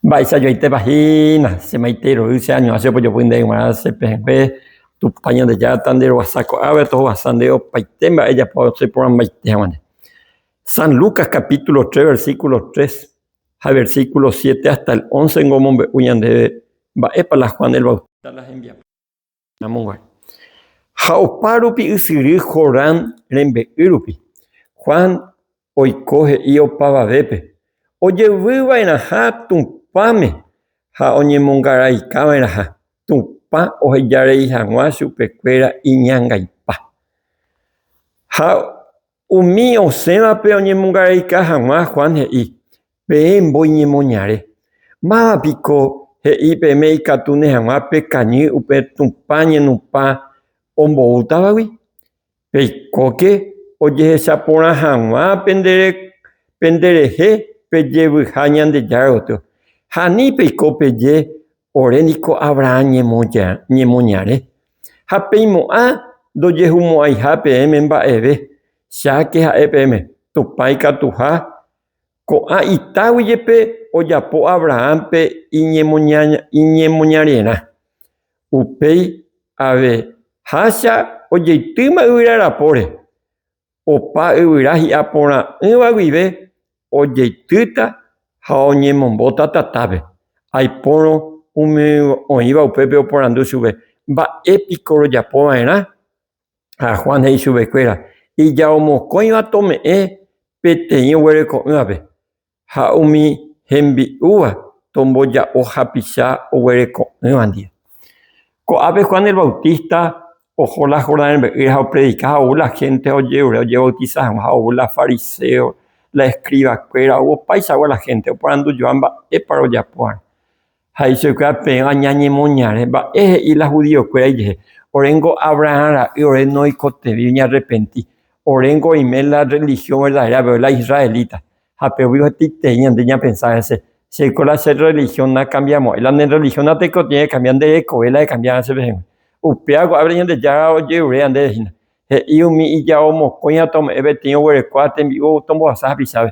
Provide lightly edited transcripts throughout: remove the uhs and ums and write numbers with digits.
Mba'eichajoitépa hína, che maitei rory, che añoa che opojopy ndéve g̃uarã che pehẽngue, Tupã Ñandejára ta nde rovasa ko'ápe, tohovasa nde opaite mba'e ejapo che porãmbaite hag̃ua nde. San Lucas capítulo 3 versículo 3 ha versículo 7 hasta el 11 ngo omombe'u ñandéve mba'épa la Juan el Bautista la hembiapo ramoguare. Ha opa rupi ysyry Jordán rembe'y rupi, Juan oiko he'i opavavépe, ojevy va'erãha Tupãme ha oñemongaraika va'erãha, Tupã ohejarei hag̃ua chupekuéra iñangaipa. Ha umi osẽvape oñemongaraika hag̃ua Juan he'i, Peẽ mbói ñemoñare, máva piko he'i peẽme ikatúne hag̃ua pekañy upe Tupã ñenupã omboútavagui? Peikóke ojehecha porã hag̃ua penderehe pejevyha Ñandejára gotyo, ha ani peiko peje, Ore niko Abraham ñemoñare. Ha peimo'ã ndojehumo'ãiha peẽme mba'eve, cháke ha'e peẽme, Tupã ikatuha ko'ã itágui jepe ojapo Abrahámpe iñemoñarerã. Upéi ave hácha ojeitýma yvyra rapóre, opa yvyra hi'a porã'ỹva guive ojeitýta ha oñemombóta tatápe. Aipórõ umi oĩva upépe oporandu chupe, Mba'e piko rojapo va'erã? Ha Juan he'i chupekuéra, Ijao mokõiva tome'ẽ peteĩ oguereko'ỹvape. Ha umi hembi'úva tomboja'o hapicha oguereko'ỹva ndive. Ko'ápe Juan el Bautista oho la Jordán rembe'ýre ha opredika ha ou la hénte ojerure ojebautisa hag̃ua ha ou la fariséo, la eskrivakuéra, ou opaichagua la hénte oporandujoa mba'épa rojapova'erã. Ha he'i chupekuéra, Peẽ aña ñemoñare, mba'e he'i la hudiokuéra ijehe? Oréngo Abrahán ra'y, ore noikotevẽi oñearrepenti. Oréngo oime la rrelihión verdadérape, la israelita. Ha pe umi hetaiterei ñande ñapensa hese, Chéko la che rrelihión nakambiamo'ãi. La ne rrelihión natekotevẽi ekambia, nde rekove la ekambiáva che pehẽngue. Upéva ko'ápe Ñandejára ojerure ñandéve hína. He'i umi ijao mokõiva tome'ẽ peteĩ oguerekóva tembi'u tombohasa hapichápe.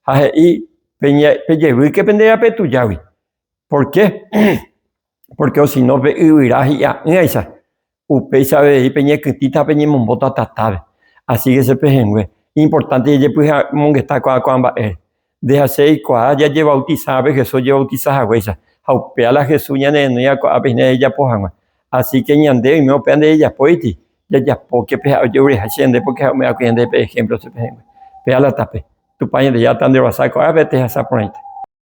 Ha he'i, Pejevýke pende rape tujágui. Por qué? Porque osino pe yvyra hi'a'ỹaicha, upéicha avei peñekytĩta ha peñemombóta tatápe. Así que che pehẽngue, importante jajepy'amongeta ko'ã ko'ã mba'ére. Nde ha che aikuaa jajebautiza pe Jesús ojebautiza haguéicha, ha upéva la Jesús ñanerenóiva ko'ápe hína jajapo hag̃ua. Así que ñande oime upéva ndajajapóiti, jajapóke pe ha'e ojeguereha che ñande porque ha'e ome'ẽva'ekue ñandéve pe ejemplo che pehẽngue. Péva la tape. Tupã Ñandejára tanderovasa ko'ápe tehasa porãite.